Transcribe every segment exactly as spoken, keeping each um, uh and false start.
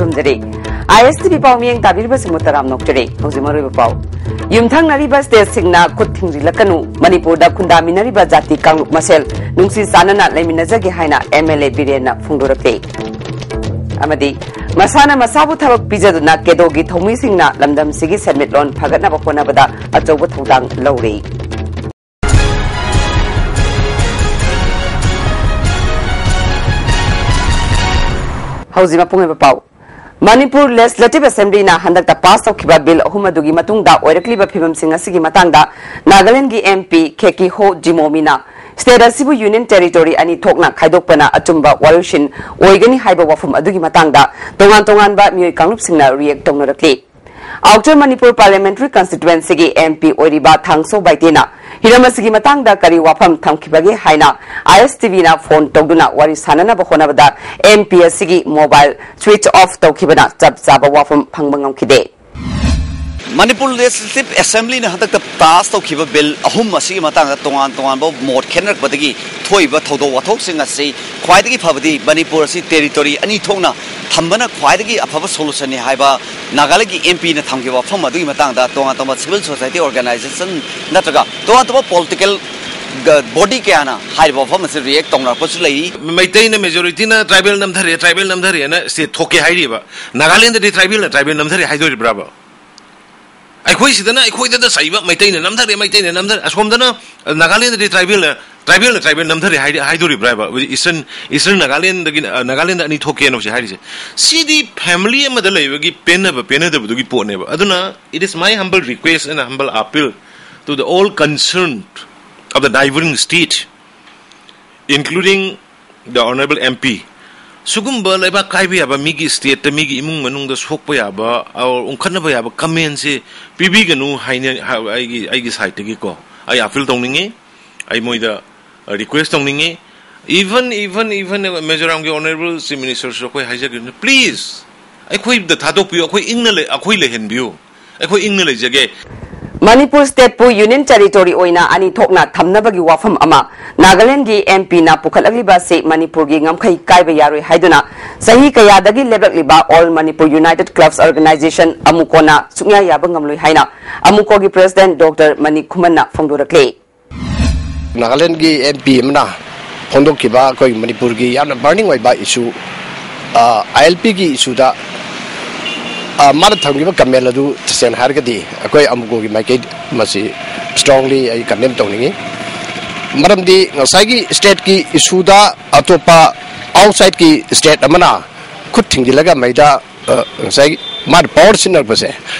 ꯊꯝꯖꯔꯤ꯫ ꯑꯥꯏ S T V ꯄꯥꯎ ꯃꯤꯠꯌꯦꯡ ꯇꯥꯕꯤꯔꯤꯕꯁꯤꯡꯕꯨ ꯇꯔꯥꯝꯅ ꯑꯣꯛꯆꯔꯤ꯫ ꯍꯧꯖꯤꯛ ꯃꯔꯨꯑꯣꯏꯕ ꯄꯥꯎ꯫ ꯌꯨꯝꯊꯪꯅꯔꯤꯕ ꯁ꯭ꯇꯦꯠꯁꯤꯡꯅ ꯈꯨꯠ ꯊꯤꯡꯖꯤꯜꯂꯛꯀꯅꯨ, ꯃꯅꯤꯄꯨꯔꯗ ꯈꯨꯟꯗꯥꯃꯤꯟꯅꯔꯤꯕ ꯖꯥꯇꯤ ꯀꯥꯡꯂꯨꯞ ꯃꯁꯦꯜ ꯅꯨꯡꯁꯤ ꯆꯥꯟꯅꯅ ꯂꯩꯃꯤꯟꯅꯖꯒꯦ ꯍꯥꯏꯅ ꯑꯦꯝ ꯑꯦꯜ ꯑꯦ ꯕꯤꯔꯦꯟꯅ ꯐꯣꯡꯗꯣꯔꯛꯂꯤ꯫ ꯑꯃꯗꯤ ꯃꯁꯥꯅ ꯃꯁꯥꯕꯨ ꯊꯕꯛ ꯄꯤꯖꯗꯨꯅ ꯀꯦꯗꯣꯒꯤ ꯊꯧꯃꯤꯁꯤꯡꯅ ꯂꯝꯗꯝꯁꯤꯒꯤ ꯁꯦꯟꯃꯤꯠꯂꯣꯟ ꯐꯒꯠꯅꯕ ꯍꯣꯠꯅꯕꯗ ꯑꯆꯧꯕ ꯊꯧꯗꯥꯡ ꯂꯧꯔꯤ꯫ ꯍꯧꯖꯤꯛ ꯃꯄꯨꯡ ꯑꯣꯏꯕ ꯄꯥꯎ꯫ ꯃꯅꯤꯄꯨꯔ ꯂꯦꯖꯤꯁꯂꯦꯇꯤꯚ ꯑꯦꯁꯦꯝꯕ꯭ꯂꯤꯅ ꯍꯟꯗꯛꯇ ꯄꯥꯁ ꯇꯧꯈꯤꯕ ꯕꯤꯜ ꯑꯍꯨꯝ ꯑꯗꯨꯒꯤ ꯃꯇꯨꯡꯗ ꯑꯣꯏꯔꯛꯂꯤꯕ ꯐꯤꯕꯝꯁꯤꯡ ꯑꯁꯤꯒꯤ ꯃꯇꯥꯡꯗ ꯅꯥꯒꯥꯂꯦꯟꯗꯒꯤ ꯑꯦꯝ ꯄꯤ ꯈꯦꯀꯤꯍꯣ ꯖꯤꯃꯣꯃꯤꯅ ꯁ꯭ꯇꯦꯠ ꯑꯁꯤꯕꯨ ꯌꯨꯅꯤꯌꯟ ꯇꯦꯔꯤꯇꯣꯔꯤ ꯑꯅꯤ ꯊꯣꯛꯅ ꯈꯥꯏꯗꯣꯛꯄꯅ ꯑꯆꯨꯝꯕ ꯋꯥꯔꯣꯏꯁꯤꯟ ꯑꯣꯏꯒꯅꯤ ꯍꯥꯏꯕ ꯋꯥꯐꯝ ꯑꯗꯨꯒꯤ ꯃꯇꯥꯡꯗ ꯇꯣꯉꯥꯟ ꯇꯣꯉꯥꯟꯕ ꯃꯤꯑꯣꯏ ꯀꯥꯡꯂꯨꯞꯁꯤꯡꯅ ꯔꯤꯌꯦꯛ ꯇꯧꯅꯔꯛꯂꯤ꯫ ꯑꯥꯎꯇꯔ ꯃꯅꯤꯄꯨꯔ ꯄꯥꯔꯂꯤꯌꯥꯃꯦꯟꯇꯔꯤ ꯀꯟꯁꯇꯤꯇ꯭ꯋꯦꯟꯁꯤꯒꯤ ꯑꯦꯝ ꯄꯤ ꯑꯣꯏꯔꯤꯕ ꯊꯥꯡꯁꯣ ꯕꯥꯏꯇꯦꯅ ꯍꯤꯔꯝ ꯑꯁꯤꯒꯤ ꯃꯇꯥꯡꯗ ꯀꯔꯤ ꯋꯥꯐꯝ ꯊꯝꯈꯤꯕꯒꯦ ꯍꯥꯏꯅ ꯑꯥꯏ ꯑꯦꯁ ꯇꯤ ꯚꯤꯅ ꯐꯣꯟ ꯇꯧꯗꯨꯅ ꯋꯥꯔꯤ ꯁꯥꯅꯅꯕ ꯍꯣꯠꯅꯕꯗ ꯑꯦꯝ ꯄꯤ ꯑꯁꯤꯒꯤ ꯃꯣꯕꯥꯏꯜ ꯁ꯭ꯋꯤꯆ ꯑꯣꯐ ꯇꯧꯈꯤꯕꯅ ꯆꯞ ꯆꯥꯕ ꯋꯥꯐꯝ ꯐꯪꯕ ꯉꯝꯈꯤꯗꯦ꯫ ꯃꯅꯤꯄꯨꯔ ꯂꯦꯖꯤꯁꯂꯦꯇꯤꯚ ꯑꯦꯁꯦꯝꯕ꯭ꯂꯤꯅ ꯍꯟꯗꯛꯇ ꯄꯥꯁ ꯇꯧꯈꯤꯕ ꯕꯤꯜ ꯑꯍꯨꯝ ꯑꯁꯤꯒꯤ ꯃꯇꯥꯡꯗ ꯇꯣꯉꯥꯟ ꯇꯣꯉꯥꯟꯕ ꯃꯣꯠ ꯈꯦꯠꯅꯔꯛꯄꯗꯒꯤ ꯊꯣꯛꯏꯕ ꯊꯧꯗꯣꯛ ꯋꯥꯊꯣꯛꯁꯤꯡ ꯑꯁꯤ ꯈ꯭ꯋꯥꯏꯗꯒꯤ ꯐꯕꯗꯤ ꯃꯅꯤꯄꯨꯔ ꯑꯁꯤ ꯇꯦꯔꯤꯇꯣꯔꯤ ꯑꯅꯤ ꯊꯣꯛꯅ ꯊꯝꯕꯅ ꯈ꯭ꯋꯥꯏꯗꯒꯤ ꯑꯐꯕ ꯁꯣꯂꯨꯁꯟꯅꯤ ꯍꯥꯏꯕ ꯅꯥꯒꯥꯂꯦꯟꯗꯒꯤ ꯑꯦꯝ ꯄꯤꯅ ꯊꯝꯈꯤꯕ ꯋꯥꯐꯝ ꯑꯗꯨꯒꯤ ꯃꯇꯥꯡꯗ ꯇꯣꯉꯥꯟ ꯇꯣꯉꯥꯟꯕ ꯁꯤꯚꯤꯜ ꯁꯣꯁꯥꯏꯇꯤ ꯑꯣꯔꯒꯅꯥꯏꯖꯦꯁꯟ ꯅꯠꯇ꯭ꯔꯒ ꯇꯣꯉꯥꯟ ꯇꯣꯉꯥꯟꯕ ꯄꯣꯂꯤꯇꯤꯀꯦꯜ ꯕꯣꯗꯤ ꯀꯌꯥꯅ ꯍꯥꯏꯔꯤꯕ ꯋꯥꯐꯝ ꯑꯁꯤ ꯔꯤꯌꯦꯛ ꯇꯧꯅꯔꯛꯄꯁꯨ ꯂꯩ꯫ ꯃꯩꯇꯩꯅ ꯃꯦꯖꯣꯔꯤꯇꯤꯅ ꯇ꯭ꯔꯥꯏꯕꯦꯜ ꯅꯝꯊꯔꯦ, ꯇ꯭ꯔꯥꯏꯕꯦꯜ ꯅꯝꯊꯔꯦꯅ ꯁ꯭ꯇꯦꯠ ꯊꯣꯛꯀꯦ ꯍꯥꯏꯔꯤꯕ꯫ ꯅꯥꯒꯥꯂꯦꯟꯗꯗꯤ ꯇ꯭ꯔꯥꯏꯕꯦꯜꯅ ꯇ꯭ꯔꯥꯏꯕꯦꯜ ꯅꯝꯊꯔꯦ ꯍꯥꯏꯗꯣꯔꯤꯕ꯭ꯔꯥꯕ? ꯑꯩꯈꯣꯏ ꯁꯤꯗꯅ ꯑꯩꯈꯣꯏꯗꯗ ꯆꯩꯕ, ꯃꯩꯇꯩꯅ ꯅꯝꯊꯔꯦ, ꯃꯩꯇꯩꯅ ꯅꯝꯊꯔꯦ, ꯑꯁꯣꯝꯗꯅ ꯅꯥꯒꯥꯂꯦꯟꯗꯗꯤ ꯇ꯭ꯔꯥꯏꯕꯦꯜꯅ, ꯇ꯭ꯔꯥꯏꯕꯦꯜꯅ ꯇ꯭ꯔꯥꯏꯕꯦꯜ ꯅꯝꯊꯔꯦ ꯍꯥꯏꯗꯤ-, ꯍꯥꯏꯗꯣꯔꯤꯕ꯭ꯔꯥ ꯍꯥꯏꯕ? ꯍꯧꯖꯤꯛ ꯏꯁꯇꯔꯟ, ꯏꯁꯇꯔꯟ ꯅꯥꯒꯥꯂꯦꯟꯗꯒꯤ, ꯑ, ꯅꯥꯒꯥꯂꯦꯟꯗ ꯑꯅꯤ ꯊꯣꯛꯀꯦꯅ ꯍꯧꯖꯤꯛ ꯍꯥꯏꯔꯤꯁꯦ꯫ ꯁꯤꯗꯤ ꯐꯦꯃꯤꯂꯤ ꯑꯃꯗ ꯂꯩꯕꯒꯤ ꯄꯦꯟꯅꯕ ꯄꯦꯟꯅꯗꯕꯗꯨꯒꯤ ꯄꯣꯠꯅꯦꯕ꯫ ꯑꯗꯨꯅ it is my humble request and humble appeal to the all concerned of the neighboring state, including the honorable M P, ꯁꯤꯒꯨꯝꯕ ꯂꯩꯕꯥꯛ ꯀꯥꯏꯕ ꯌꯥꯕ, ꯃꯤꯒꯤ ꯁ꯭ꯇꯦꯠꯇ, ꯃꯤꯒꯤ ꯏꯃꯨꯡ ꯃꯅꯨꯡꯗ ꯁꯣꯛꯄ ꯌꯥꯕ, ꯑꯣꯔ ꯎꯪꯈꯠꯅꯕ ꯌꯥꯕ ꯀꯃꯦꯟꯁꯦ ꯄꯤꯕꯤꯒꯅꯨ ꯍꯥꯏꯅ, ꯍꯥ-, ꯑꯩꯒꯤ, ꯑꯩꯒꯤ ꯁꯥꯏꯠꯇꯒꯤꯀꯣ ꯑꯩ ꯑꯄꯤꯜ ꯇꯧꯅꯤꯡꯉꯤ꯫ ꯑꯩ ꯃꯣꯏꯗ ꯔꯤꯀ꯭ꯋꯦꯁ ꯇꯧꯅꯤꯡꯉꯤ꯫ Even, even, even ꯃꯤꯖꯣꯔꯥꯝꯒꯤ ꯑꯣꯅꯔꯦꯕꯜ ꯆꯤꯐ ꯃꯤꯅꯤꯁꯇꯔꯁꯨ ꯑꯩꯈꯣꯏ ꯍꯥꯏꯖꯒꯦ, ꯄ꯭ꯂꯤꯖ ꯑꯩꯈꯣꯏꯗ ꯊꯥꯗꯣꯛꯄꯤꯌꯨ, ꯑꯩꯈꯣꯏ ꯏꯪꯅ ꯂꯩ-, ꯑꯩꯈꯣꯏ ꯂꯩꯍꯟꯕꯤꯌꯨ, ꯑꯩꯈꯣꯏ ꯏꯪꯅ ꯂꯩꯖꯒꯦ꯫ ꯃꯅꯤꯄꯨꯔ ꯁ꯭ꯇꯦꯠꯄꯨ ꯌꯨꯅꯤꯌꯟ ꯇꯦꯔꯤꯇꯣꯔꯤ ꯑꯣꯏꯅ ꯑꯅꯤ ꯊꯣꯛꯅ ꯊꯝꯅꯕꯒꯤ ꯋꯥꯐꯝ ꯑꯃ ꯅꯥꯒꯥꯂꯦꯟꯗꯒꯤ ꯑꯦꯝ ꯄꯤꯅ ꯄꯨꯈꯠꯂꯛꯂꯤꯕ ꯑꯁꯤ ꯃꯅꯤꯄꯨꯔꯒꯤ ꯉꯝꯈꯩ ꯀꯥꯏꯕ ꯌꯥꯔꯣꯏ ꯍꯥꯏꯗꯨꯅ ꯆꯍꯤ ꯀꯌꯥꯗꯒꯤ ꯂꯦꯞꯂꯛꯂꯤꯕ ꯑꯣꯜ ꯃꯅꯤꯄꯨꯔ ꯌꯨꯅꯥꯏꯇꯦꯗ ꯀ꯭ꯂꯕꯁ ꯑꯣꯔꯒꯅꯥꯏꯖꯦꯁꯟ ꯑꯃꯨꯀꯣꯅ ꯁꯨꯡꯌꯥ ꯌꯥꯕ ꯉꯝꯂꯣꯏ ꯍꯥꯏꯅ ꯑꯃꯨꯀꯣꯒꯤ ꯄ꯭ꯔꯦꯁꯤꯗꯦꯟꯠ ꯗꯣꯛꯇꯔ ꯃꯅꯤꯛ ꯈꯨꯃꯟꯅ ꯐꯣꯡꯗꯣꯔꯛꯂꯤ꯫ ꯅꯥꯒꯥꯂꯦꯟꯗꯒꯤ ꯑꯦꯝ ꯄꯤ ꯑꯃꯅ ꯐꯣꯡꯗꯣꯛꯈꯤꯕ ꯑꯩꯈꯣꯏ ꯃꯅꯤꯄꯨꯔꯒꯤ ꯌꯥꯝꯅ ꯕꯔꯅꯤꯡ ꯑꯣꯏꯕ ꯏꯁꯨ, ꯑꯥꯏ ꯑꯦꯜ ꯄꯤꯒꯤ ꯏꯁꯨꯗ, ꯑꯥ, ꯃꯥꯅ ꯊꯝꯈꯤꯕ ꯀꯃꯦꯟ ꯑꯗꯨ ꯇꯁꯦꯡꯅ ꯍꯥꯏꯔꯒꯗꯤ ꯑꯩꯈꯣꯏ ꯑꯃꯨꯀꯣꯒꯤ ꯃꯥꯏꯀꯩ ꯃꯁꯤ ꯁ꯭ꯇꯔꯣꯡꯂꯤ ꯑꯩ ꯀꯟꯗꯦꯝ ꯇꯧꯅꯤꯡꯉꯤ꯫ ꯃꯔꯝꯗꯤ ꯉꯁꯥꯏꯒꯤ ꯁ꯭ꯇꯦꯠꯀꯤ ꯏꯁꯨꯗ ꯑꯇꯣꯞꯄ ꯑꯥꯎꯠꯁꯥꯏꯠꯀꯤ ꯁ꯭ꯇꯦꯠ ꯑꯃꯅ ꯈꯨꯠ ꯊꯤꯡꯖꯤꯜꯂꯒ ꯃꯩꯗ, ꯑ, ꯉꯁꯥꯏꯒꯤ ꯃꯥꯅ ꯄꯥꯋꯔ ꯁꯤꯖꯤꯟꯅꯔꯛꯄꯁꯦ,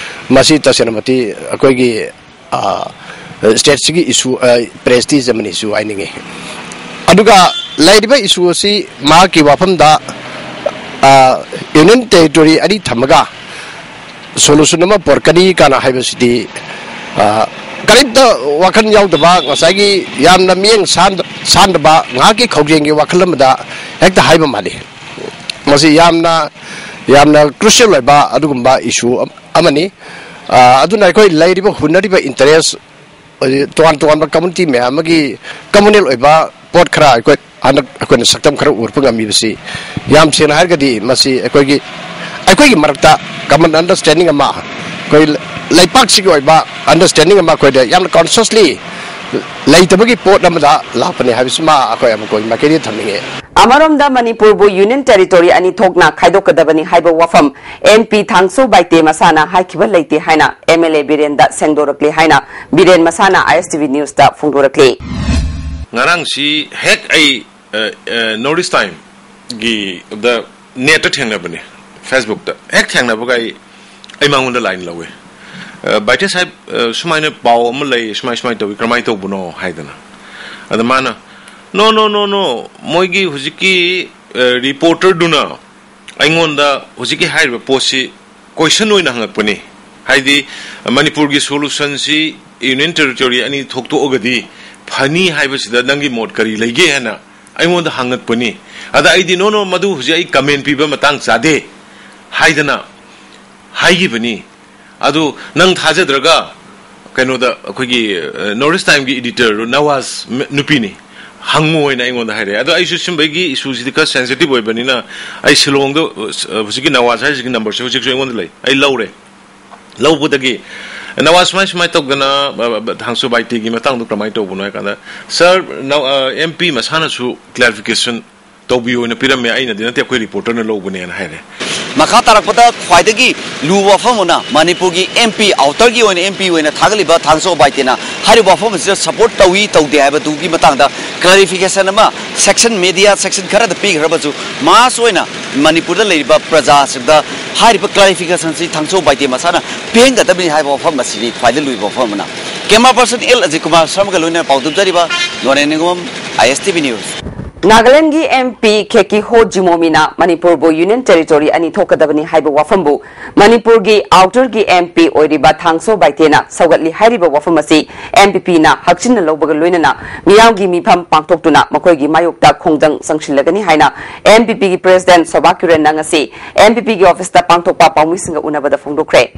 ꯃꯁꯤ ꯇꯁꯦꯡꯅꯃꯛꯇꯤ ꯑꯩꯈꯣꯏꯒꯤ, ꯑ, ꯁ꯭ꯇꯦꯠꯁꯤꯒꯤ ꯏꯁꯨ, ꯑ, ꯄ꯭ꯔꯦꯁꯇꯤꯖ ꯑꯃꯅꯤꯁꯨ ꯍꯥꯏꯅꯤꯡꯉꯤ꯫ ꯑꯗꯨꯒ ꯂꯩꯔꯤꯕ ꯏꯁꯨ ꯑꯁꯤ ꯃꯍꯥꯛꯀꯤ ꯋꯥꯐꯝꯗ, ꯑ, ꯌꯨꯅꯤꯌꯟ ꯇꯦꯔꯤꯇꯣꯔꯤ ꯑꯅꯤ ꯊꯝꯃꯒ ꯁꯣꯂꯨꯁꯟ ꯑꯃ ꯄꯨꯔꯛꯀꯅꯤ ꯀꯥꯏꯅ ꯍꯥꯏꯕꯁꯤꯗꯤ, ꯑ, ꯀꯔꯤꯝꯇ ꯋꯥꯈꯜ ꯌꯥꯎꯗꯕ, ꯉꯁꯥꯏꯒꯤ ꯌꯥꯝꯅ ꯃꯤꯠꯌꯦꯡ ꯁꯥꯟ-, ꯁꯥꯟꯗꯕ, ꯉꯥꯏꯍꯥꯛꯀꯤ ꯈꯧꯖꯦꯡꯒꯤ ꯋꯥꯈꯜ ꯑꯃꯗ ꯍꯦꯛꯇ ꯍꯥꯏꯕ ꯃꯥꯜꯂꯤ꯫ ꯃꯁꯤ ꯌꯥꯝꯅ, ꯌꯥꯝꯅ ꯀ꯭ꯔꯨꯁꯤꯌꯦꯜ ꯑꯣꯏꯕ ꯑꯗꯨꯒꯨꯝꯕ ꯏꯁꯨ ꯑꯃꯅꯤ꯫ ꯑ, ꯑꯗꯨꯅ ꯑꯩꯈꯣꯏ ꯂꯩꯔꯤꯕ ꯍꯨꯟꯅꯔꯤꯕ ꯏꯟꯇꯔꯦꯁ, ꯍꯧꯖꯤꯛ ꯇꯣꯉꯥꯟ ꯇꯣꯉꯥꯟꯕ ꯀꯝꯃꯨꯅꯤꯇꯤ ꯃꯌꯥꯝ ꯑꯃꯒꯤ ꯀꯝꯃꯨꯅꯦꯜ ꯑꯣꯏꯕ ꯄꯣꯠ ꯈꯔ ꯑꯩꯈꯣꯏ ꯍꯟꯗꯛ ꯑꯩꯈꯣꯏꯅ ꯁꯛꯇꯝ ꯈꯔ ꯎꯔꯛꯄ ꯉꯝꯃꯤꯕꯁꯤ, ꯌꯥꯝ ꯁꯦꯡꯅ ꯍꯥꯏꯔꯒꯗꯤ, ꯃꯁꯤ ꯑꯩꯈꯣꯏꯒꯤ, ꯑꯩꯈꯣꯏꯒꯤ ꯃꯔꯛꯇ ꯀꯃꯟ ꯑꯟꯗꯔꯁ꯭ꯇꯦꯟꯗꯤꯡ ꯑꯃ, ꯑꯩꯈꯣꯏ ꯂꯩꯄꯥꯛꯁꯤꯒꯤ ꯑꯣꯏꯕ ꯑꯟꯗꯔꯁ꯭ꯇꯦꯟꯗꯤꯡ ꯑꯃ ꯑꯩꯈꯣꯏꯗ ꯌꯥꯝꯅ ꯀꯟꯁꯤꯌꯁꯂꯤ ꯂꯩꯇꯕꯒꯤ ꯄꯣꯠ ꯑꯃꯗ ꯂꯥꯛꯄꯅꯤ ꯍꯥꯏꯕꯁꯤꯃ ꯑꯩꯈꯣꯏ ꯑꯃꯨꯛ ꯑꯩꯈꯣꯏ ꯃꯥꯏꯀꯩꯗꯒꯤ ꯊꯝꯅꯤꯡꯉꯤ꯫ ꯑꯃꯔꯣꯝꯗ ꯃꯅꯤꯄꯨꯔꯕꯨ ꯌꯨꯅꯤꯌꯟ ꯇꯦꯔꯤꯇꯣꯔꯤ ꯑꯅꯤ ꯊꯣꯛꯅ ꯈꯥꯏꯗꯣꯛꯀꯗꯕꯅꯤ ꯍꯥꯏꯕ ꯋꯥꯐꯝ ꯑꯦꯝ ꯄꯤ ꯊꯥꯡꯁꯨ ꯕꯥꯏꯇꯦ ꯃꯁꯥꯅ ꯍꯥꯏꯈꯤꯕ ꯂꯩꯇꯦ ꯍꯥꯏꯅ ꯑꯦꯝ ꯑꯦꯜ ꯑꯦ ꯕꯤꯔꯦꯟꯗ ꯁꯦꯡꯗꯣꯔꯛꯂꯤ ꯍꯥꯏꯅ ꯕꯤꯔꯦꯟ ꯃꯁꯥꯅ ꯑꯥꯏ ꯑꯦꯁ ꯇꯤ ꯚꯤ ꯅ꯭ꯌꯨꯁꯇ ꯐꯣꯡꯗꯣꯔꯛꯂꯤ꯫ ꯉꯔꯥꯡꯁꯤ ꯍꯦꯛ ꯑꯩ, ꯑ, ꯑ, ꯅꯣꯔꯠ ꯏꯁ ꯇꯥꯏꯝꯒꯤ ꯗ ꯅꯦꯠꯇ ꯊꯦꯡꯅꯕꯅꯦ, ꯐꯦꯁꯕꯨꯛꯇ꯫ ꯍꯦꯛ ꯊꯦꯡꯅꯕꯒ ꯑꯩ, ꯑꯩ ꯃꯉꯣꯟꯗ ꯂꯥꯏꯟ ꯂꯧꯋꯦ꯫ "ꯑ, ꯕꯥꯏꯇꯦ ꯁꯥꯍꯦꯕ, ꯑ, ꯁꯨꯃꯥꯏꯅ ꯄꯥꯎ ꯑꯃ ꯂꯩ, ꯁꯨꯃꯥꯏ, ꯁꯨꯃꯥꯏꯅ ꯇꯧꯋꯤ, ꯀꯔꯝꯍꯥꯏꯅ ꯇꯧꯕꯅꯣ?" ꯍꯥꯏꯗꯅ꯫ ꯑꯗ ꯃꯥꯅ, "No, no, no, no, ꯃꯣꯏꯒꯤ ꯍꯧꯖꯤꯛꯀꯤ, ꯑ, ꯔꯤꯄꯣꯔꯇꯔꯗꯨꯅ ꯑꯩꯉꯣꯟꯗ ꯍꯧꯖꯤꯛꯀꯤ ꯍꯥꯏꯔꯤꯕ ꯄꯣꯠꯁꯤ ꯀꯣꯏꯁꯟ ꯑꯣꯏꯅ ꯍꯪꯉꯛꯄꯅꯤ꯫ ꯍꯥꯏꯗꯤ, ꯃꯅꯤꯄꯨꯔꯒꯤ ꯁꯣꯂꯨꯁꯟꯁꯤ ꯌꯨꯅꯤꯌꯟ ꯇꯦꯔꯤꯇꯣꯔꯤ ꯑꯅꯤ ꯊꯣꯛꯇꯣꯛꯑꯒꯗꯤ ꯐꯅꯤ ꯍꯥꯏꯕꯁꯤꯗ ꯅꯪꯒꯤ ꯃꯣꯠ ꯀꯔꯤ ꯂꯩꯒꯦ?" ꯍꯥꯏꯅ ꯑꯩꯉꯣꯟꯗ ꯍꯪꯉꯛꯄꯅꯤ꯫ ꯑꯗ ꯑꯩꯗꯤ, "No, no, ꯃꯗꯨ ꯍꯧꯖꯤꯛ ꯑꯩ ꯀꯃꯦꯟ ꯄꯤꯕ ꯃꯇꯥꯡ ꯆꯥꯗꯦ" ꯍꯥꯏꯗꯅ ꯍꯥꯏꯈꯤꯕꯅꯤ꯫ ꯑꯗꯨ ꯅꯪ ꯊꯥꯖꯗ꯭ꯔꯒ ꯀꯩꯅꯣꯗ ꯑꯩꯈꯣꯏꯒꯤ ꯅꯣꯔꯠ ꯏꯁ ꯇꯥꯏꯝꯒꯤ ꯏꯗꯤꯇꯔ ꯅꯋꯥꯖ ꯅꯨꯄꯤꯅꯤ, ꯍꯪꯉꯣ ꯍꯥꯏꯅ ꯑꯩꯉꯣꯟꯗ ꯍꯥꯏꯔꯛꯑꯦ꯫ ꯑꯗꯣ ꯑꯩꯁꯨ ꯁꯤꯒꯨꯝꯕꯒꯤ ꯏꯁꯨꯁꯤꯗꯤ ꯈꯔ ꯁꯦꯟꯁꯤꯇꯤꯚ ꯑꯣꯏꯕꯅꯤꯅ ꯑꯩ ꯁꯤꯂꯣꯡꯗ ꯍꯧꯖꯤꯛꯀꯤ ꯅꯋꯥꯖ ꯍꯥꯏꯔꯤꯁꯤꯒꯤ ꯅꯝꯕꯔꯁꯦ ꯍꯧꯖꯤꯛꯁꯨ ꯑꯩꯉꯣꯟꯗ ꯂꯩ, ꯑꯩ ꯂꯧꯔꯦ꯫ ꯂꯧꯕꯗꯒꯤ ꯅꯋꯥꯖ ꯁꯨꯃꯥꯏ ꯁꯨꯃꯥꯏꯅ ꯇꯧꯗꯅ ꯊꯥꯡꯁꯣ ꯕꯥꯏꯇꯦꯒꯤ ꯃꯇꯥꯡꯗꯣ ꯀꯃꯥꯏꯅ ꯇꯧꯕꯅꯣ ꯍꯥꯏ ꯀꯥꯟꯗ, ꯁꯥꯔ, ꯑꯦꯝ ꯄꯤ ꯃꯁꯥꯅꯁꯨ ꯀ꯭ꯂꯦꯔꯤꯐꯤꯀꯦꯁꯟ ꯇꯧꯕꯤꯌꯣꯅ ꯄꯤꯔꯝꯃꯦ, ꯑꯩꯅꯗꯤ ꯅꯠꯇꯦ, ꯑꯩꯈꯣꯏ ꯔꯤꯄꯣꯔꯇꯔꯅ ꯂꯧꯕꯅꯦꯅ ꯍꯥꯏꯔꯦ꯫ ꯃꯈꯥ ꯇꯥꯔꯛꯄꯗ ꯈ꯭ꯋꯥꯏꯗꯒꯤ ꯂꯨꯕ ꯋꯥꯐꯝ ꯑꯃꯅ ꯃꯅꯤꯄꯨꯔꯒꯤ ꯑꯦꯝ ꯄꯤ, ꯑꯥꯎꯇꯔꯒꯤ ꯑꯣꯏꯅ ꯑꯦꯝ ꯄꯤ ꯑꯣꯏꯅ ꯊꯥꯒꯠꯂꯤꯕ ꯊꯥꯡꯁꯣ ꯕꯥꯏꯇꯦꯅ ꯍꯥꯏꯔꯤꯕ ꯋꯥꯐꯝ ꯑꯁꯤꯗ ꯁꯄꯣꯔꯠ ꯇꯧꯏ ꯇꯧꯗꯦ ꯍꯥꯏꯕꯗꯨꯒꯤ ꯃꯇꯥꯡꯗ ꯀ꯭ꯂꯦꯔꯤꯐꯤꯀꯦꯁꯟ ꯑꯃ ꯁꯦꯛꯁꯟ, ꯃꯦꯗꯤꯌꯥ ꯁꯦꯛꯁꯟ ꯈꯔꯗ ꯄꯤꯈ꯭ꯔꯕꯁꯨ, ꯃꯥꯁ ꯑꯣꯏꯅ ꯃꯅꯤꯄꯨꯔꯗ ꯂꯩꯔꯤꯕ ꯄ꯭ꯔꯖꯥꯁꯤꯡꯗ ꯍꯥꯏꯔꯤꯕ ꯀ꯭ꯂꯦꯔꯤꯐꯤꯀꯦꯁꯟꯁꯤ ꯊꯥꯡꯁꯣ ꯕꯥꯏꯇꯦ ꯃꯁꯥꯅ ꯄꯤꯍꯟꯒꯗꯕꯅꯤ ꯍꯥꯏꯕ ꯋꯥꯐꯝ ꯑꯁꯤꯅꯤ ꯈ꯭ꯋꯥꯏꯗꯒꯤ ꯂꯨꯔꯤꯕ ꯋꯥꯐꯝ ꯑꯃꯅ꯫ Camera person L Ajit Kumar ꯁꯔꯃꯒ ꯂꯣꯏꯅꯅ ꯄꯥꯎꯗꯝꯖꯔꯤꯕ ꯅꯣꯔꯦꯟ ꯅꯤꯉꯣꯝ, I S T V news. ꯅꯥꯒꯥꯂꯦꯟꯗꯒꯤ ꯑꯦꯝ ꯄꯤ ꯈꯦꯀꯤꯍꯣ ꯖꯤꯃꯣꯃꯤꯅ ꯃꯅꯤꯄꯨꯔꯕꯨ ꯌꯨꯅꯤꯌꯟ ꯇꯦꯔꯤꯇꯣꯔꯤ ꯑꯅꯤ ꯊꯣꯛꯀꯗꯕꯅꯤ ꯍꯥꯏꯕ ꯋꯥꯐꯝꯕꯨ ꯃꯅꯤꯄꯨꯔꯒꯤ ꯑꯥꯎꯇꯔꯒꯤ ꯑꯦꯝ ꯄꯤ ꯑꯣꯏꯔꯤꯕ ꯊꯥꯡꯁꯣ ꯕꯥꯏꯇꯦꯅ ꯁꯧꯒꯠꯂꯤ ꯍꯥꯏꯔꯤꯕ ꯋꯥꯐꯝ ꯑꯁꯤ ꯑꯦꯝ ꯄꯤ ꯄꯤꯅ ꯍꯛꯆꯤꯟꯅ ꯂꯧꯕꯒ ꯂꯣꯏꯅꯅ ꯃꯤꯌꯥꯝꯒꯤ ꯃꯤꯐꯝ ꯄꯥꯡꯊꯣꯛꯇꯨꯅ ꯃꯈꯣꯏꯒꯤ ꯃꯥꯌꯣꯛꯇ ꯈꯣꯡꯖꯪ ꯆꯪꯁꯤꯜꯂꯒꯅꯤ ꯍꯥꯏꯅ ꯑꯦꯝ ꯄꯤ ꯄꯤꯒꯤ ꯄ꯭ꯔꯦꯁꯤꯗꯦꯟꯠ ꯁꯣꯚꯥ ꯀꯤꯔꯟꯅ ꯉꯁꯤ ꯑꯦꯝ ꯄꯤ ꯄꯤꯒꯤ ꯑꯣꯐꯤꯁꯇ ꯄꯥꯡꯊꯣꯛꯄ ꯄꯥꯎꯃꯤꯁꯤꯡꯒ ꯎꯅꯕꯗ ꯐꯣꯡꯗꯣꯛꯈ꯭ꯔꯦ꯫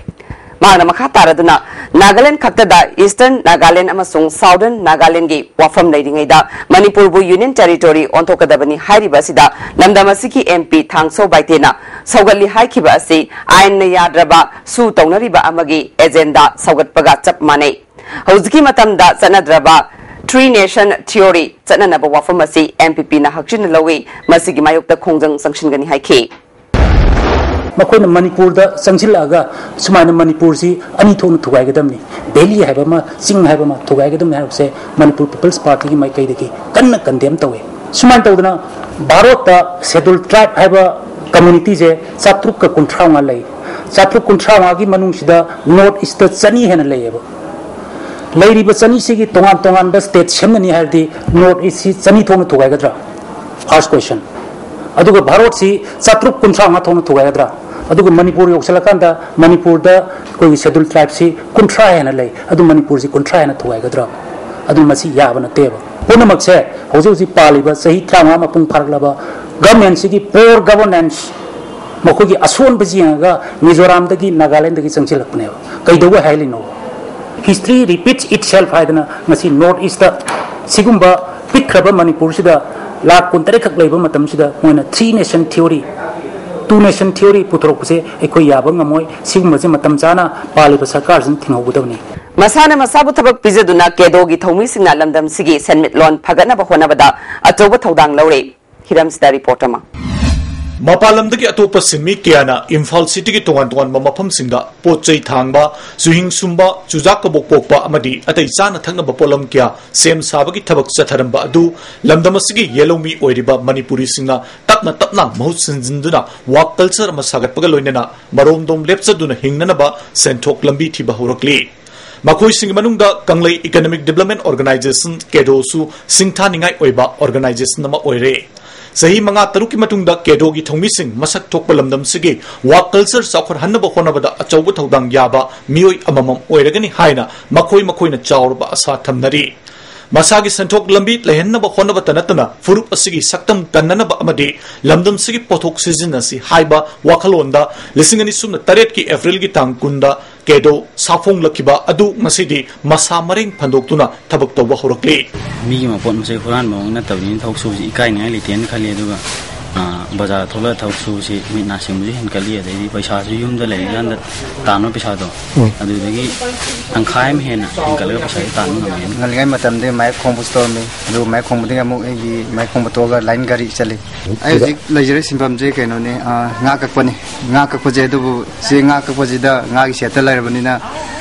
ꯃꯍꯥꯛꯅ ꯃꯈꯥ ꯇꯥꯔꯗꯨꯅ ꯅꯥꯒꯥꯂꯦꯟꯗ ꯈꯛꯇꯗ ꯏꯁꯇꯔꯟ ꯅꯥꯒꯥꯂꯦꯟꯗ ꯑꯃꯁꯨꯡ ꯁꯥꯎꯗꯔꯟ ꯅꯥꯒꯥꯂꯦꯟꯗꯒꯤ ꯋꯥꯐꯝ ꯂꯩꯔꯤꯉꯩꯗ ꯃꯅꯤꯄꯨꯔꯕꯨ ꯌꯨꯅꯤꯌꯟ ꯇꯦꯔꯤꯇꯣꯔꯤ ꯑꯣꯟꯊꯣꯛꯀꯗꯕꯅꯤ ꯍꯥꯏꯔꯤꯕ ꯑꯁꯤꯗ ꯂꯝꯗꯝ ꯑꯁꯤꯒꯤ ꯑꯦꯝ ꯄꯤ ꯊꯥꯡꯁꯣ ꯕꯥꯏꯇꯦꯅ ꯁꯧꯒꯠꯂꯤ ꯍꯥꯏꯈꯤꯕ ꯑꯁꯤ ꯑꯥꯏꯟꯅ ꯌꯥꯗ꯭ꯔꯕ ꯁꯨ ꯇꯧꯅꯔꯤꯕ ꯑꯃꯒꯤ ꯑꯦꯖꯦꯟꯗꯥ ꯁꯧꯒꯠꯄꯒ ꯆꯞ ꯃꯥꯟꯅꯩ꯫ ꯍꯧꯖꯤꯛꯀꯤ ꯃꯇꯝꯗ ꯆꯠꯅꯗ꯭ꯔꯕ ꯊ꯭ꯔꯤ ꯅꯦꯁꯟ ꯊꯤꯑꯣꯔꯤ ꯆꯠꯅꯅꯕ ꯋꯥꯐꯝ ꯑꯁꯤ ꯑꯦꯝ ꯄꯤ ꯄꯤꯅ ꯍꯛꯆꯤꯟꯅ ꯂꯧꯏ, ꯃꯁꯤꯒꯤ ꯃꯥꯌꯣꯛꯇ ꯈꯣꯡꯖꯪ ꯆꯪꯁꯤꯟꯒꯅꯤ ꯍꯥꯏꯈꯤ꯫ ꯃꯈꯣꯏꯅ ꯃꯅꯤꯄꯨꯔꯗ ꯆꯪꯁꯤꯜꯂꯛꯑꯒ ꯁꯨꯃꯥꯏꯅ ꯃꯅꯤꯄꯨꯔꯁꯤ ꯑꯅꯤ ꯊꯣꯛꯅ ꯊꯨꯒꯥꯏꯒꯗꯕꯅꯤ, ꯚꯦꯂꯤ ꯍꯥꯏꯕ ꯑꯃ, ꯆꯤꯡ ꯍꯥꯏꯕ ꯑꯃ ꯊꯨꯒꯥꯏꯒꯗꯕꯅꯤ ꯍꯥꯏꯕꯁꯦ ꯃꯅꯤꯄꯨꯔ ꯄꯤꯄꯜꯁ ꯄꯥꯔꯇꯤꯒꯤ ꯃꯥꯏꯀꯩꯗꯒꯤ ꯀꯟꯅ ꯀꯟꯗꯦꯝ ꯇꯧꯏ꯫ ꯁꯨꯃꯥꯏꯅ ꯇꯧꯗꯅ ꯚꯥꯔꯣꯠꯇ ꯁꯦꯗꯨꯜ ꯇ꯭ꯔꯥꯏꯕ ꯍꯥꯏꯕ ꯀꯝꯃꯨꯅꯤꯇꯤꯁꯦ ꯆꯥꯇ꯭ꯔꯨꯛꯀ ꯀꯨꯟꯊ꯭ꯔꯥ ꯃꯉꯥ ꯂꯩ꯫ ꯆꯥꯇ꯭ꯔꯨꯛ ꯀꯨꯟꯊ꯭ꯔꯥ ꯃꯉꯥꯒꯤ ꯃꯅꯨꯡꯁꯤꯗ ꯅꯣꯔꯠ ꯏꯁꯇ ꯆꯅꯤ ꯍꯦꯟꯅ ꯂꯩꯌꯦꯕ꯫ ꯂꯩꯔꯤꯕ ꯆꯅꯤꯁꯤꯒꯤ ꯇꯣꯉꯥꯟ ꯇꯣꯉꯥꯟꯕ ꯁ꯭ꯇꯦꯠ ꯁꯦꯝꯒꯅꯤ ꯍꯥꯏꯔꯗꯤ ꯅꯣꯔꯠ ꯏꯁꯁꯤ ꯆꯅꯤ ꯊꯣꯛꯅ ꯊꯨꯒꯥꯏꯒꯗ꯭ꯔꯥ? ꯐꯥꯔꯁ ꯀꯣꯏꯁꯟ꯫ ꯑꯗꯨꯒ ꯚꯥꯔꯣꯠꯁꯤ ꯆꯥꯇ꯭ꯔꯨꯛ ꯀꯨꯟꯊ꯭ꯔꯥ ꯃꯉꯥ ꯊꯣꯛꯅ ꯊꯨꯒꯥꯏꯒꯗ꯭ꯔꯥ? ꯑꯗꯨꯒ ꯃꯅꯤꯄꯨꯔ ꯌꯧꯁꯤꯜꯂꯀꯥꯟꯗ ꯃꯅꯤꯄꯨꯔꯗ ꯑꯩꯈꯣꯏꯒꯤ ꯁꯦꯗꯨꯜ ꯇ꯭ꯔꯥꯏꯕꯁꯤ ꯀꯨꯟꯊ꯭ꯔꯥ ꯍꯦꯟꯅ ꯂꯩ, ꯑꯗꯨ ꯃꯅꯤꯄꯨꯔꯁꯤ ꯀꯨꯟꯊ꯭ꯔꯥ ꯍꯦꯟꯅ ꯊꯨꯒꯥꯏꯒꯗ꯭ꯔꯥ? ꯑꯗꯨ ꯃꯁꯤ ꯌꯥꯕ ꯅꯠꯇꯦꯕ꯫ ꯄꯨꯝꯅꯃꯛꯁꯦ ꯍꯧꯖꯤꯛ ꯍꯧꯖꯤꯛ ꯄꯥꯜꯂꯤꯕ ꯆꯍꯤ ꯇꯔꯥꯃꯉꯥ ꯃꯄꯨꯡ ꯐꯥꯔꯛꯂꯕ ꯒꯚꯔꯟꯃꯦꯟꯁꯤꯒꯤ ꯄꯣꯔ ꯒꯚꯔꯅꯦꯟꯁ, ꯃꯈꯣꯏꯒꯤ ꯑꯁꯣꯟꯕꯁꯤ ꯌꯦꯡꯉꯒ ꯃꯤꯖꯣꯔꯥꯝꯗꯒꯤ ꯅꯥꯒꯥꯂꯦꯟꯗꯒꯤ ꯆꯪꯁꯤꯜꯂꯛꯄꯅꯦꯕ꯫ ꯀꯩꯗꯧꯕ ꯍꯥꯏꯔꯤꯅꯣ? History repeats itself ꯍꯥꯏꯗꯅ ꯉꯁꯤ North East ꯇ ꯁꯤꯒꯨꯝꯕ ꯄꯤꯛꯈ꯭ꯔꯕ ꯃꯅꯤꯄꯨꯔꯁꯤꯗ ꯂꯥꯈ ꯀꯨꯟꯇꯔꯦꯠ ꯈꯛ ꯂꯩꯕ ꯃꯇꯝꯁꯤꯗ ꯃꯣꯏꯅ three nation theory, two nation theory ꯄꯨꯊꯣꯔꯛꯄꯁꯦ ꯑꯩꯈꯣꯏ ꯌꯥꯕ ꯉꯝꯃꯣꯏ꯫ ꯁꯤꯒꯨꯝꯕꯁꯦ ꯃꯇꯝ ꯆꯥꯅ ꯄꯥꯜꯂꯤꯕ ꯁꯔꯀꯥꯔꯁꯤꯅ ꯊꯤꯡꯍꯧꯒꯗꯕꯅꯤ꯫ ꯃꯁꯥꯅ ꯃꯁꯥꯕꯨ ꯊꯕꯛ ꯄꯤꯖꯗꯨꯅ ꯀꯦꯗꯣꯒꯤ ꯊꯧꯃꯤꯁꯤꯡꯅ ꯂꯝꯗꯝꯁꯤꯒꯤ ꯁꯦꯟꯃꯤꯠꯂꯣꯟ ꯐꯒꯠꯅꯕ ꯍꯣꯠꯅꯕꯗ ꯑꯆꯧꯕ ꯊꯧꯗꯥꯡ ꯂꯧꯔꯦ꯫ ꯍꯤꯔꯝꯁꯤꯗ ꯔꯤꯄꯣꯔꯠ ꯑꯃ꯫ ꯃꯄꯥꯟ ꯂꯝꯗꯒꯤ ꯑꯇꯣꯞꯄ ꯁꯤꯟꯃꯤ ꯀꯌꯥꯅ ꯏꯝꯐꯥꯜ ꯁꯤꯇꯤꯒꯤ ꯇꯣꯉꯥꯟ ꯇꯣꯉꯥꯟꯕ ꯃꯐꯝꯁꯤꯡꯗ ꯄꯣꯠ ꯆꯩ ꯊꯥꯡꯕ, ꯆꯨꯍꯤꯡ ꯁꯨꯝꯕ, ꯆꯨꯖꯥꯛ ꯀꯕꯣꯛ ꯄꯣꯛꯄ ꯑꯃꯗꯤ ꯑꯇꯩ ꯆꯥꯅ ꯊꯛꯅꯕ ꯄꯣꯠꯂꯝ ꯀꯌꯥ ꯁꯦꯝ ꯁꯥꯕꯒꯤ ꯊꯕꯛ ꯆꯠꯊꯔꯝꯕ ꯑꯗꯨ ꯂꯝꯗꯝ ꯑꯁꯤꯒꯤ ꯌꯦꯜꯍꯧꯃꯤ ꯑꯣꯏꯔꯤꯕ ꯃꯅꯤꯄꯨꯔꯤꯁꯤꯡꯅ ꯇꯞꯅ ꯇꯞꯅ ꯃꯍꯨꯠ ꯁꯤꯟꯖꯤꯟꯗꯨꯅ ꯋꯥꯛ ꯀꯜꯆꯔ ꯑꯃ ꯁꯥꯒꯠꯄꯒ ꯂꯣꯏꯅꯅ ꯃꯔꯣꯝꯗꯣꯝ ꯂꯦꯞꯆꯗꯨꯅ ꯍꯤꯡꯅꯅꯕ ꯁꯦꯟꯊꯣꯛ ꯂꯝꯕꯤ ꯊꯤꯕ ꯍꯧꯔꯛꯂꯤ꯫ ꯃꯈꯣꯏꯁꯤꯡꯒꯤ ꯃꯅꯨꯡꯗ ꯀꯪꯂꯩ ꯏꯀꯅꯣꯃꯤꯛ ꯗꯤꯕ꯭ꯂꯞꯃꯦꯟ ꯑꯣꯔꯒꯅꯥꯏꯖꯦꯁꯟ, ꯀꯦꯗꯣꯁꯨ ꯁꯤꯡꯊꯥꯅꯤꯡꯉꯥꯏ ꯑꯣꯏꯕ ꯑꯣꯔꯒꯅꯥꯏꯖꯦꯁꯟ ꯑꯃ ꯑꯣꯏꯔꯦ꯫ ꯆꯍꯤ ꯃꯉꯥ ꯇꯔꯨꯛꯀꯤ ꯃꯇꯨꯡꯗ ꯀꯦꯗꯣꯒꯤ ꯊꯧꯃꯤꯁꯤꯡ ꯃꯁꯛ ꯊꯣꯛꯄ ꯂꯝꯗꯝꯁꯤꯒꯤ ꯋꯥꯛ ꯀꯜꯆꯔ ꯆꯥꯎꯈꯠꯍꯟꯅꯕ ꯍꯣꯠꯅꯕꯗ ꯑꯆꯧꯕ ꯊꯧꯗꯥꯡ ꯌꯥꯕ ꯃꯤꯑꯣꯏ ꯑꯃꯃꯝ ꯑꯣꯏꯔꯒꯅꯤ ꯍꯥꯏꯅ ꯃꯈꯣꯏ ꯃꯈꯣꯏꯅ ꯆꯥꯎꯔꯕ ꯑꯁꯥ ꯊꯝꯅꯔꯤ꯫ ꯃꯁꯥꯒꯤ ꯁꯦꯟꯊꯣꯛ ꯂꯝꯕꯤ ꯂꯩꯍꯟꯅꯕ ꯍꯣꯠꯅꯕꯇ ꯅꯠꯇꯅ ꯐꯨꯔꯨꯞ ꯑꯁꯤꯒꯤ ꯁꯛꯇꯝ ꯀꯟꯅꯅꯕ ꯑꯃꯗꯤ ꯂꯝꯗꯝꯁꯤꯒꯤ ꯄꯣꯠꯊꯣꯛ ꯁꯤꯖꯤꯟꯅꯁꯤ ꯍꯥꯏꯕ ꯋꯥꯈꯜꯂꯣꯟꯗ ꯂꯤꯁꯤꯡ ꯑꯅꯤ ꯁꯨꯞꯅ ꯇꯔꯦꯠꯀꯤ ꯑꯦꯄ꯭ꯔꯤꯜꯒꯤ ꯇꯥꯡ ꯀꯨꯟꯗ ꯀꯦꯗꯣ ꯁꯥꯐꯣꯡꯂꯛꯈꯤꯕ ꯑꯗꯨ ꯉꯁꯤꯗꯤ ꯃꯁꯥ ꯃꯔꯦꯡ ꯐꯟꯗꯣꯛꯇꯨꯅ ꯊꯕꯛ ꯇꯧꯕ ꯍꯧꯔꯛꯂꯤ꯫ ꯃꯤꯒꯤ ꯃꯄꯣꯠ ꯃꯆꯩ ꯍꯨꯔꯥꯟꯕꯃꯛ ꯅꯠꯇꯕꯅꯤꯅ ꯊꯕꯛ ꯁꯨꯕꯁꯤ ꯏꯀꯥꯏꯅꯤꯡꯉꯥꯏ ꯂꯩꯇꯦꯅ ꯈꯜꯂꯤ꯫ ꯑꯗꯨꯒ, ꯑ, ꯕꯖꯥꯔ ꯊꯣꯛꯂꯛꯑ ꯊꯕꯛ ꯁꯨꯕꯁꯤ ꯃꯤꯠ ꯅꯥ ꯁꯤꯡꯕꯁꯨ ꯍꯦꯟꯀꯠꯂꯤ, ꯑꯗꯩꯗꯤ ꯄꯩꯁꯥꯁꯨ ꯌꯨꯝꯗ ꯂꯩꯔꯤꯀꯥꯟꯗ ꯇꯥꯟꯕ ꯄꯩꯁꯥꯗꯣ, ꯎꯝ꯫ ꯑꯗꯨꯗꯒꯤ ꯇꯪꯈꯥꯏ ꯑꯃ ꯍꯦꯟꯅ ꯍꯦꯟꯀꯠꯂꯒ ꯄꯩꯁꯥꯁꯦ ꯇꯥꯟꯕ ꯉꯝꯃꯦꯅ꯫ ꯉꯜꯂꯤꯉꯩ ꯃꯇꯝꯗ ꯃꯥꯏꯛ ꯈꯣꯡꯕꯁꯨ ꯇꯧꯔꯝꯃꯤ, ꯑꯗꯨꯒ ꯃꯥꯏꯛ ꯈꯣꯡꯕꯗꯒꯤ ꯑꯃꯨꯛ ꯑꯩꯒꯤ ꯃꯥꯏꯛ ꯈꯣꯡꯕ ꯇꯣꯛꯑꯒ ꯂꯥꯏꯟ ꯒꯥꯔꯤ ꯆꯠꯂꯤ꯫ ꯑꯩ ꯍꯧꯖꯤꯛ ꯂꯩꯖꯔꯤꯕ ꯁꯤꯟꯐꯝꯁꯦ ꯀꯩꯅꯣꯅꯦ, ꯑ, ꯉꯥ ꯀꯛꯄꯅꯦ꯫ ꯉꯥ ꯀꯛꯄꯁꯦ, ꯑꯗꯨꯕꯨ ꯁꯤ ꯉꯥ ꯀꯛꯄꯁꯤꯗ ꯉꯥꯒꯤ ꯁꯦꯠꯇ ꯂꯩꯔꯕꯅꯤꯅ,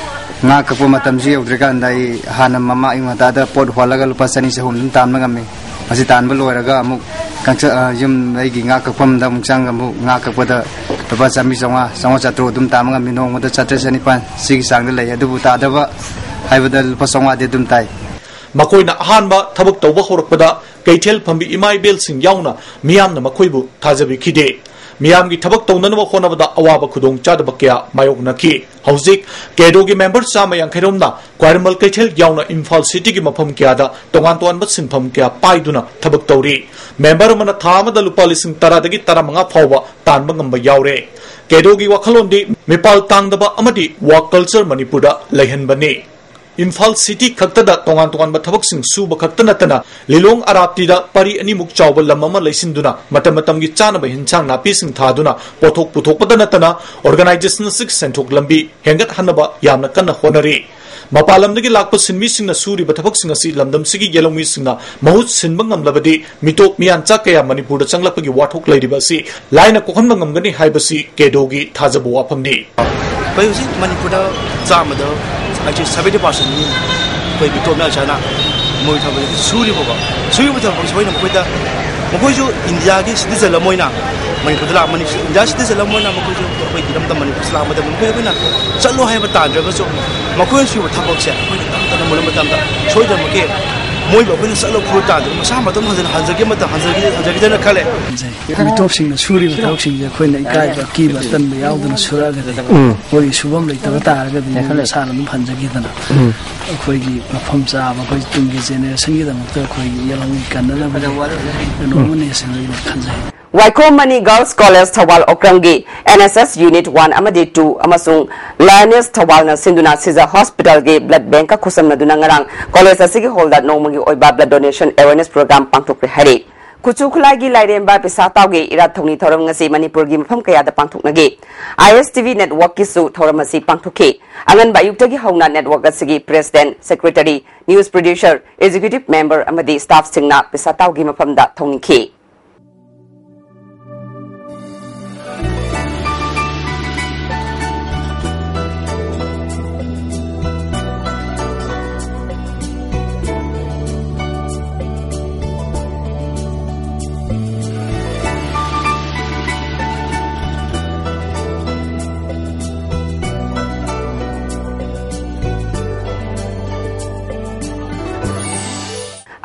ꯉꯥ ꯀꯛꯄ ꯃꯇꯝꯁꯨ ꯌꯧꯗ꯭ꯔꯤꯀꯥꯟꯗ ꯑꯩ ꯍꯥꯟꯅ ꯃꯃꯥ ꯑꯌꯨꯛ ꯉꯟꯇꯥꯗ ꯄꯣꯠ ꯍꯣꯜꯂꯒ ꯂꯨꯄꯥ ꯆꯅꯤ ꯆꯍꯨꯝ ꯑꯗꯨꯝ ꯇꯥꯟꯕ ꯉꯝꯃꯤ꯫ ꯃꯁꯤ ꯇꯥꯟꯕ ꯂꯣꯏꯔꯒ ꯑꯃꯨꯛ ꯀꯛꯆ-, ꯑ, ꯌꯨꯝ ꯑꯩꯒꯤ ꯉꯥ ꯀꯛꯐꯝꯗ ꯑꯃꯨꯛ ꯆꯪꯉꯒ ꯑꯃꯨꯛ ꯉꯥ ꯀꯛꯄꯗ ꯂꯨꯄꯥ ꯆꯥꯝꯃꯔꯤ ꯆꯥꯝꯃꯉꯥ, ꯆꯥꯝꯃꯉꯥ ꯆꯥꯇ꯭ꯔꯨꯛ ꯑꯗꯨꯝ ꯇꯥꯟꯕ ꯉꯝꯃꯤ꯫ ꯅꯣꯡꯃꯗ ꯆꯥꯇ꯭ꯔꯦꯠ ꯆꯅꯤꯄꯥꯟ ꯁꯤꯒꯤ ꯆꯥꯡꯗ ꯂꯩ꯫ ꯑꯗꯨꯕꯨ ꯇꯥꯗꯕ ꯍꯥꯏꯕꯗ ꯂꯨꯄꯥ ꯆꯥꯝꯃꯉꯥꯗꯤ ꯑꯗꯨꯝ ꯇꯥꯏ꯫ ꯃꯈꯣꯏꯅ ꯑꯍꯥꯟꯕ ꯊꯕꯛ ꯇꯧꯕ ꯍꯧꯔꯛꯄꯗ ꯀꯩꯊꯦꯜ ꯐꯝꯕꯤ ꯏꯃꯥ ꯏꯕꯦꯜꯁꯤꯡ ꯌꯥꯎꯅ ꯃꯤꯌꯥꯝꯅ ꯃꯈꯣꯏꯕꯨ ꯊꯥꯖꯕꯤꯈꯤꯗꯦ꯫ ꯃꯤꯌꯥꯝꯒꯤ ꯊꯕꯛ ꯇꯧꯅꯅꯕ ꯍꯣꯠꯅꯕꯗ ꯑꯋꯥꯕ ꯈꯨꯗꯣꯡꯆꯥꯗꯕ ꯀꯌꯥ ꯃꯥꯌꯣꯛꯅꯈꯤ꯫ ꯍꯧꯖꯤꯛ ꯀꯦꯗꯣꯒꯤ ꯃꯦꯝꯕꯔ ꯆꯥꯝꯃ ꯌꯥꯡꯈꯩ ꯔꯣꯝꯅ ꯈ꯭ꯋꯥꯏꯔꯝꯕꯟ ꯀꯩꯊꯦꯜ ꯌꯥꯎꯅ ꯏꯝꯐꯥꯜ ꯁꯤꯇꯤꯒꯤ ꯃꯐꯝ ꯀꯌꯥꯗ ꯇꯣꯉꯥꯟ ꯇꯣꯉꯥꯟꯕ ꯁꯤꯟꯐꯝ ꯀꯌꯥ ꯄꯥꯏꯗꯨꯅ ꯊꯕꯛ ꯇꯧꯔꯤ꯫ ꯃꯦꯝꯕꯔ ꯑꯃꯅ ꯊꯥ ꯑꯃꯗ ꯂꯨꯄꯥ ꯂꯤꯁꯤꯡ ꯇꯔꯥꯗꯒꯤ ꯇꯔꯥꯃꯉꯥ ꯐꯥꯎꯕ ꯇꯥꯟꯕ ꯉꯝꯕ ꯌꯥꯎꯔꯦ꯫ ꯀꯦꯗꯣꯒꯤ ꯋꯥꯈꯜꯂꯣꯟꯗꯤ ꯃꯤꯄꯥꯜ ꯇꯥꯡꯗꯕ ꯑꯃꯗꯤ ꯋꯥꯛ ꯀꯜꯆꯔ ꯃꯅꯤꯄꯨꯔꯗ ꯂꯩꯍꯟꯕꯅꯤ꯫ ꯏꯝꯐꯥꯜ ꯁꯤꯇꯤ ꯈꯛꯇꯗ ꯇꯣꯉꯥꯟ ꯇꯣꯉꯥꯟꯕ ꯊꯕꯛꯁꯤꯡ ꯁꯨꯕ ꯈꯛꯇ ꯅꯠꯇꯅ, ꯂꯤꯂꯣꯡ ꯑꯔꯥꯞꯇꯤꯗ ꯄꯔꯤ ꯑꯅꯤꯃꯨꯛ ꯆꯥꯎꯕ ꯂꯝ ꯑꯃ ꯂꯩꯁꯤꯟꯗꯨꯅ ꯃꯇꯝ ꯃꯇꯝꯒꯤ ꯆꯥꯅꯕ ꯍꯤꯟꯁꯥꯡ ꯅꯥꯄꯤꯁꯤꯡ ꯊꯥꯗꯨꯅ ꯄꯣꯠꯊꯣꯛ ꯄꯨꯊꯣꯛꯄꯗ ꯅꯠꯇꯅ, ꯑꯣꯔꯒꯅꯥꯏꯖꯦꯁꯟ ꯑꯁꯤꯒꯤ ꯁꯦꯟꯊꯣꯛ ꯂꯝꯕꯤ ꯍꯦꯟꯒꯠꯍꯟꯅꯕ ꯌꯥꯝꯅ ꯀꯟꯅ ꯍꯣꯠꯅꯔꯤ꯫ ꯃꯄꯥꯟ ꯂꯝꯗꯒꯤ ꯂꯥꯛꯄ ꯁꯤꯟꯃꯤꯁꯤꯡꯅ ꯁꯨꯔꯤꯕ ꯊꯕꯛꯁꯤꯡ ꯑꯁꯤ ꯂꯝꯗꯝꯁꯤꯒꯤ ꯌꯦꯜꯍꯧꯃꯤꯁꯤꯡꯅ ꯃꯍꯨꯠ ꯁꯤꯟꯕ ꯉꯝꯂꯕꯗꯤ, ꯃꯤꯇꯣꯞ ꯃꯤꯌꯥꯟꯆꯥ ꯀꯌꯥ ꯃꯅꯤꯄꯨꯔꯗ ꯆꯪꯂꯛꯄꯒꯤ ꯋꯥꯊꯣꯛ ꯂꯩꯔꯤꯕ ꯑꯁꯤ ꯂꯥꯏꯅ ꯀꯣꯛꯍꯟꯕ ꯉꯝꯒꯅꯤ ꯍꯥꯏꯕꯁꯤ ꯀꯦꯗꯣꯒꯤ ꯊꯥꯖꯕ ꯋꯥꯐꯝꯅꯤ꯫ ꯑꯩꯈꯣꯏ ꯍꯧꯖꯤꯛ ꯃꯅꯤꯄꯨꯔꯗ ꯆꯥꯝꯃꯗ, actually, seventy percent ꯅꯤ ꯑꯩꯈꯣꯏ ꯃꯤꯇꯣꯞ ꯃꯤꯌꯥꯟꯆꯥꯅ ꯃꯣꯏ ꯊꯕꯛ ꯁꯨꯔꯤꯕꯀꯣ꯫ ꯁꯨꯔꯤꯕ ꯊꯕꯛꯁꯦ ꯑꯩꯈꯣꯏꯅ ꯃꯈꯣꯏꯗ, ꯃꯈꯣꯏꯁꯨ ꯏꯟꯗꯤꯌꯥꯒꯤ citizen ꯑꯃ ꯑꯣꯏꯅ, ꯃꯅꯤꯄꯨꯔꯗ ꯂꯥꯛ-, ꯃꯅꯤ-, ꯏꯟꯗꯤꯌꯥ citizen ꯑꯃ ꯑꯣꯏꯅ ꯃꯈꯣꯏꯁꯨ ꯑꯩꯈꯣꯏ ꯏꯔꯝꯗꯝ ꯃꯅꯤꯄꯨꯔꯁꯤ ꯂꯥꯛꯄ ꯃꯇꯝꯗ ꯃꯈꯣꯏ ꯑꯩꯈꯣꯏꯅ ꯆꯠꯂꯣ ꯍꯥꯏꯕ ꯇꯥꯟꯗ꯭ꯔꯒꯁꯨ, ꯃꯈꯣꯏꯅ ꯁꯨꯕ ꯊꯕꯛꯁꯦ ꯑꯩꯈꯣꯏꯅ ꯇꯞꯅ ꯇꯞꯅ ꯃꯨꯜꯂꯛꯄ ꯃꯇꯝꯗ ꯁꯣꯏꯗꯅꯃꯛꯀꯤ ꯃꯣꯏꯕꯨ ꯑꯩꯈꯣꯏꯅ ꯆꯠꯂꯣ ꯐꯨꯔꯨ ꯇꯥꯟꯗ꯭ꯔꯒ ꯃꯁꯥ ꯃꯇꯣꯝ ꯍꯟꯖꯤꯟ-, ꯍꯟꯖꯒꯦ ꯃꯇꯝ ꯍꯟꯖꯒꯦ-, ꯍꯟꯖꯒꯦꯗꯅ ꯈꯜꯂꯦ꯫ ꯃꯤꯇꯣꯞꯁꯤꯡꯅ ꯁꯨꯔꯤꯕ ꯊꯕꯛꯁꯤꯡꯁꯦ ꯑꯩꯈꯣꯏꯅ ꯏꯀꯥꯏꯕ, ꯑꯀꯤꯕ, ꯑꯇꯟꯕ ꯌꯥꯎꯗꯅ ꯁꯨꯔꯛꯑꯒꯗꯤ, ꯎꯝ꯫ ꯃꯣꯏꯒꯤ ꯁꯨꯐꯝ ꯂꯩꯇꯕ ꯇꯥꯔꯒꯗꯤ ꯃꯣꯏ ꯃꯁꯥꯅ ꯑꯗꯨꯝ ꯍꯟꯖꯈꯤꯗꯅ, ꯎꯝ꯫ ꯑꯩꯈꯣꯏꯒꯤ ꯃꯐꯝ ꯆꯥꯕ, ꯑꯩꯈꯣꯏ ꯇꯨꯡꯒꯤ ꯖꯦꯅꯦꯔꯦꯁꯟꯒꯤꯗꯃꯛꯇ ꯑꯩꯈꯣꯏꯒꯤ ꯌꯦꯜꯍꯧꯃꯤ ꯀꯟꯅꯅꯕꯒꯤ ꯀꯩꯅꯣ ꯑꯃꯅꯤ ꯁꯤꯟꯕꯒꯤꯅ ꯈꯟꯖꯩ꯫ ꯋꯥꯏꯈꯣꯝ ꯃꯅꯤ ꯒꯔꯜꯁ ꯀꯣꯂꯦꯖ ꯊꯧꯕꯥꯜ ꯑꯣꯀ꯭ꯔꯝꯒꯤ N S S Unit one ꯑꯃꯗꯤ two ꯑꯃꯁꯨꯡ Lioness ꯊꯧꯕꯥꯜꯅ ꯁꯤꯟꯗꯨꯅ ꯁꯤꯖ ꯍꯣꯁꯄꯤꯇꯥꯜꯒꯤ ꯕ꯭ꯂꯗ ꯕꯦꯡꯀ ꯈꯨꯠꯁꯝꯅꯗꯨꯅ ꯉꯔꯥꯡ ꯀꯣꯂꯦꯖ ꯑꯁꯤꯒꯤ ꯍꯣꯜꯗ ꯅꯣꯡꯃꯒꯤ ꯑꯣꯏꯕ ꯕ꯭ꯂꯗ ꯗꯣꯅꯦꯁꯟ ꯑꯦꯋꯦꯔꯅꯦꯁ ꯄ꯭ꯔꯣꯒ꯭ꯔꯥꯝ ꯄꯥꯡꯊꯣꯛꯈ꯭ꯔꯦ ꯍꯥꯏꯔꯤ꯫ ꯈꯨꯠꯁꯨ ꯈꯨꯠꯂꯥꯏꯒꯤ ꯂꯥꯏꯔꯦꯝꯕ ꯄꯤꯁꯥ ꯇꯥꯎꯒꯤ ꯏꯔꯥꯠ ꯊꯧꯅꯤ ꯊꯧꯔꯝ ꯉꯁꯤ ꯃꯅꯤꯄꯨꯔꯒꯤ ꯃꯐꯝ ꯀꯌꯥꯗ ꯄꯥꯡꯊꯣꯛꯅꯈꯤ꯫ I S T V networkꯀꯤꯁꯨ ꯊꯧꯔꯝ ꯑꯁꯤ ꯄꯥꯡꯊꯣꯛꯈꯤ꯫ ꯑꯉꯟꯕ ꯑꯌꯨꯛꯇꯒꯤ ꯍꯧꯅ network ꯑꯁꯤꯒꯤ president, secretary, news producer, executive member ꯑꯃꯗꯤ staffꯁꯤꯡꯅ ꯄꯤꯁꯥ ꯇꯥꯎꯒꯤ ꯃꯐꯝꯗ ꯊꯧꯅꯤꯈꯤ꯫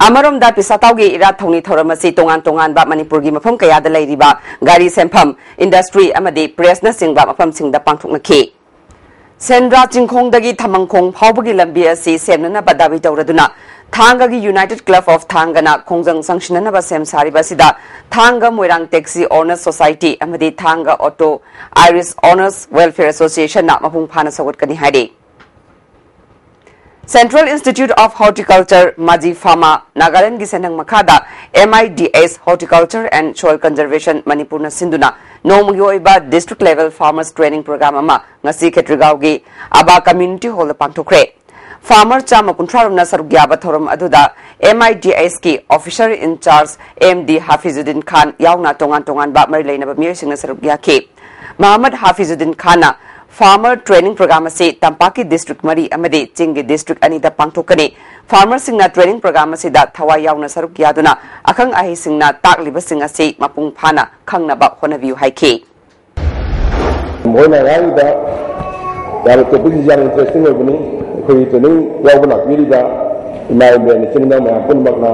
ꯑꯃꯔꯣꯝꯗ, ꯄꯤꯁꯥꯇꯥꯎꯒꯤ ꯏꯔꯥꯠ ꯊꯧꯅꯤ ꯊꯧꯔꯝ ꯑꯁꯤ ꯇꯣꯉꯥꯟ ꯇꯣꯉꯥꯟꯕ ꯃꯅꯤꯄꯨꯔꯒꯤ ꯃꯐꯝ ꯀꯌꯥꯗ ꯂꯩꯔꯤꯕ ꯒꯥꯔꯤ ꯁꯦꯝꯐꯝ, industry ꯑꯃꯗꯤ pressꯅꯆꯤꯡꯕ ꯃꯐꯝꯁꯤꯡꯗ ꯄꯥꯡꯊꯣꯛꯅꯈꯤ꯫ ꯁꯦꯟꯗ꯭ꯔꯥ ꯆꯤꯡꯈꯣꯡꯗꯒꯤ ꯊꯃꯪꯈꯣꯡ ꯐꯥꯎꯕꯒꯤ ꯂꯝꯕꯤ ꯑꯁꯤ ꯁꯦꯝꯅꯅꯕ ꯗꯥꯕꯤ ꯇꯧꯔꯗꯨꯅ ꯊꯥꯡꯒꯒꯤ United Club of ꯊꯥꯡꯒꯅ ꯈꯣꯡꯖꯪ ꯆꯪꯁꯤꯟꯅꯅꯕ ꯁꯦꯝ ꯁꯥꯔꯤꯕ ꯑꯁꯤꯗ ꯊꯥꯡꯒ ꯃꯣꯏꯔꯥꯡ Taxi Owners Society ꯑꯃꯗꯤ ꯊꯥꯡꯒ Auto Irish Owners Welfare Associationꯅ ꯃꯄꯨꯡ ꯐꯥꯅ ꯁꯧꯒꯠꯀꯅꯤ ꯍꯥꯏꯔꯤ꯫ Central Institute of Horticulture, MAJI Pharma, ꯅꯥꯒꯥꯂꯦꯟꯗꯒꯤ ꯁꯦꯟꯊꯪ ꯃꯈꯥꯗ M I D S Horticulture and Soil Conservation ꯃꯅꯤꯄꯨꯔꯅ ꯁꯤꯟꯗꯨꯅ ꯅꯣꯡꯃꯒꯤ ꯑꯣꯏꯕ district level farmers training program ꯑꯃ ꯉꯁꯤ ꯈꯦꯇ꯭ꯔꯤꯒꯥꯎꯒꯤ ꯑꯕꯥ community hall ꯗ ꯄꯥꯡꯊꯣꯛꯈ꯭ꯔꯦ꯫ Farmer ꯆꯥꯝꯃ ꯀꯨꯟꯊ꯭ꯔꯥ ꯔꯣꯝꯅ ꯁꯔꯨꯛ ꯌꯥꯕ ꯊꯧꯔꯝ ꯑꯗꯨꯗ M I D S ꯀꯤ officer in charge M D ꯍꯥꯐꯤꯖꯨꯗꯤꯟ ꯈꯥꯟ ꯌꯥꯎꯅ ꯇꯣꯉꯥꯟ ꯇꯣꯉꯥꯟꯕ ꯃꯔꯤ ꯂꯩꯅꯕ ꯃꯤꯑꯣꯏꯁꯤꯡꯅ ꯁꯔꯨꯛ ꯌꯥꯈꯤ꯫ ꯃꯍꯃꯗ ꯍꯥꯐꯤꯖꯨꯗꯤꯟ ꯈꯥꯟꯅ farmer training program ꯑꯁꯤ ꯇꯝꯄꯥꯛꯀꯤ district ꯃꯔꯤ ꯑꯃꯗꯤ ꯆꯤꯡꯒꯤ district ꯑꯅꯤꯗ ꯄꯥꯡꯊꯣꯛꯀꯅꯤ꯫ Farmer ꯁꯤꯡꯅ training program ꯑꯁꯤꯗ ꯊꯋꯥꯏ ꯌꯥꯎꯅ ꯁꯔꯨꯛ ꯌꯥꯗꯨꯅ ꯑꯈꯪ ꯑꯍꯩꯁꯤꯡꯅ ꯇꯥꯛꯂꯤꯕꯁꯤꯡ ꯑꯁꯤ ꯃꯄꯨꯡ ꯐꯥꯅ ꯈꯪꯅꯕ ꯍꯣꯠꯅꯕꯤꯌꯨ ꯍꯥꯏꯈꯤ꯫ ꯃꯈꯣꯏꯅ ꯉꯥꯡꯉꯤꯕ ꯌꯥꯝꯅ topic ꯁꯤ ꯌꯥꯝꯅ interesting ꯑꯣꯏꯕꯅꯤ꯫ ꯑꯩꯈꯣꯏꯒꯤ training ꯌꯥꯎꯕ ꯂꯥꯛꯄꯤꯔꯤꯕ ꯏꯃꯥ ꯏꯕꯦꯟ ꯏꯆꯤꯟ ꯏꯅꯥꯎ ꯃꯌꯥꯝ ꯄꯨꯝꯅꯃꯛꯅ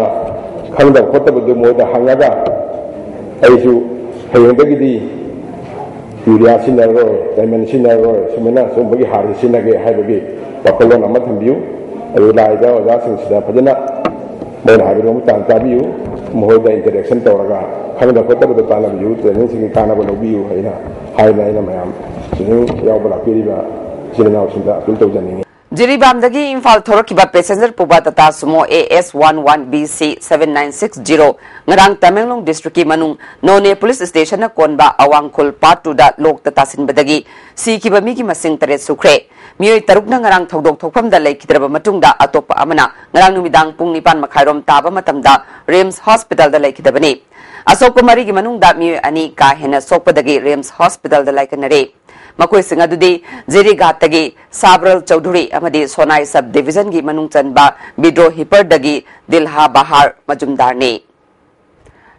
ꯈꯪꯗꯕ ꯈꯣꯠꯇꯕꯗꯨ ꯃꯣꯏꯗ ꯍꯪꯉꯒ ꯑꯩꯁꯨ ꯍꯌꯦꯡꯗꯒꯤꯗꯤ ꯌꯨꯔꯤꯌꯥ ꯁꯤꯖꯤꯟꯅꯔꯔꯣꯏ, ꯗꯥꯏꯃꯟ ꯁꯤꯖꯤꯟꯅꯔꯔꯣꯏ, ꯁꯨꯃꯥꯏꯅ ꯁꯨꯝꯕꯒꯤ ꯍꯥꯔꯁꯤ ꯁꯤꯖꯤꯟꯅꯒꯦ ꯍꯥꯏꯕꯒꯤ ꯋꯥꯈꯜꯂꯣꯟ ꯑꯃ ꯊꯝꯕꯤꯌꯨ꯫ ꯑꯗꯨ ꯂꯥꯛꯏꯕ ꯑꯣꯖꯥꯁꯤꯡꯁꯤꯗ ꯐꯖꯅ ꯃꯣꯏꯅ ꯍꯥꯏꯕꯗꯨ ꯑꯃꯨꯛ ꯇꯥꯟ ꯇꯥꯕꯤꯌꯨ꯫ ꯃꯈꯣꯏꯗ interaction ꯇꯧꯔꯒ ꯈꯪꯗ ꯈꯣꯠꯇꯕꯗꯣ ꯇꯥꯟꯅꯕꯤꯌꯨ, training ꯁꯤꯡꯒꯤ ꯀꯥꯟꯅꯕ ꯂꯧꯕꯤꯌꯨ ꯍꯥꯏꯅ ꯍꯥꯏꯅ ꯑꯩꯅ ꯃꯌꯥꯝ training ꯌꯥꯎꯕ ꯂꯥꯛꯄꯤꯔꯤꯕ ꯏꯆꯤꯜ ꯏꯅꯥꯎꯁꯤꯡꯗ appeal ꯇꯧꯖꯅꯤꯡꯉꯤ꯫ ꯖꯤꯔꯤꯕꯥꯝꯗꯒꯤ ꯏꯝꯐꯥꯜ ꯊꯧꯔꯛꯈꯤꯕ passenger ꯄꯨꯕ Tata Sumo A S one one B C seven nine six zero ꯉꯔꯥꯡ ꯇꯃꯦꯡꯂꯣꯡ district ꯀꯤ ꯃꯅꯨꯡ ꯅꯣꯅꯦ police station ꯅ ꯀꯣꯟꯕ ꯑꯋꯥꯡꯈꯨꯜ part two ꯗ ꯂꯣꯛꯇ ꯇꯥꯁꯤꯟꯕꯗꯒꯤ ꯁꯤꯈꯤꯕ ꯃꯤꯒꯤ ꯃꯁꯤꯡ ꯇꯔꯦꯠ ꯁꯨꯈ꯭ꯔꯦ꯫ ꯃꯤꯑꯣꯏ ꯇꯔꯨꯛꯅ ꯉꯔꯥꯡ ꯊꯧꯗꯣꯛ ꯊꯣꯛꯐꯝꯗ ꯂꯩꯈꯤꯗ꯭ꯔꯕ ꯃꯇꯨꯡꯗ ꯑꯇꯣꯞꯄ ꯑꯃꯅ ꯉꯔꯥꯡ ꯅꯨꯃꯤꯗꯥꯡ ꯄꯨꯡ ꯅꯤꯄꯥꯟ ꯃꯈꯥꯏꯔꯣꯝ ꯇꯥꯕ ꯃꯇꯝꯗ RIMS hospital ꯗ ꯂꯩꯈꯤꯗꯕꯅꯤ꯫ ꯑꯁꯣꯛꯄ ꯃꯔꯤꯒꯤ ꯃꯅꯨꯡꯗ ꯃꯤꯑꯣꯏ ꯑꯅꯤ ꯀꯥ ꯍꯦꯟꯅ ꯁꯣꯛꯄꯗꯒꯤ RIMS hospital ꯗ ꯂꯥꯏꯀꯠꯅꯔꯦ꯫ ꯃꯈꯣꯏꯁꯤꯡ ꯑꯗꯨꯗꯤ ꯖꯤꯔꯤꯘꯥꯠꯇꯒꯤ ꯁꯥꯕ꯭ꯔꯜ ꯆꯧꯙꯨꯔꯤ ꯑꯃꯗꯤ ꯁꯣꯅꯥꯏ sub division ꯒꯤ ꯃꯅꯨꯡ ꯆꯟꯕ ꯕꯤꯗ꯭ꯔꯣꯍꯤꯄꯔꯗꯒꯤ ꯗꯤꯜꯍꯥ ꯕꯍꯥꯔ ꯃꯖꯨꯝꯗꯥꯔꯅꯤ꯫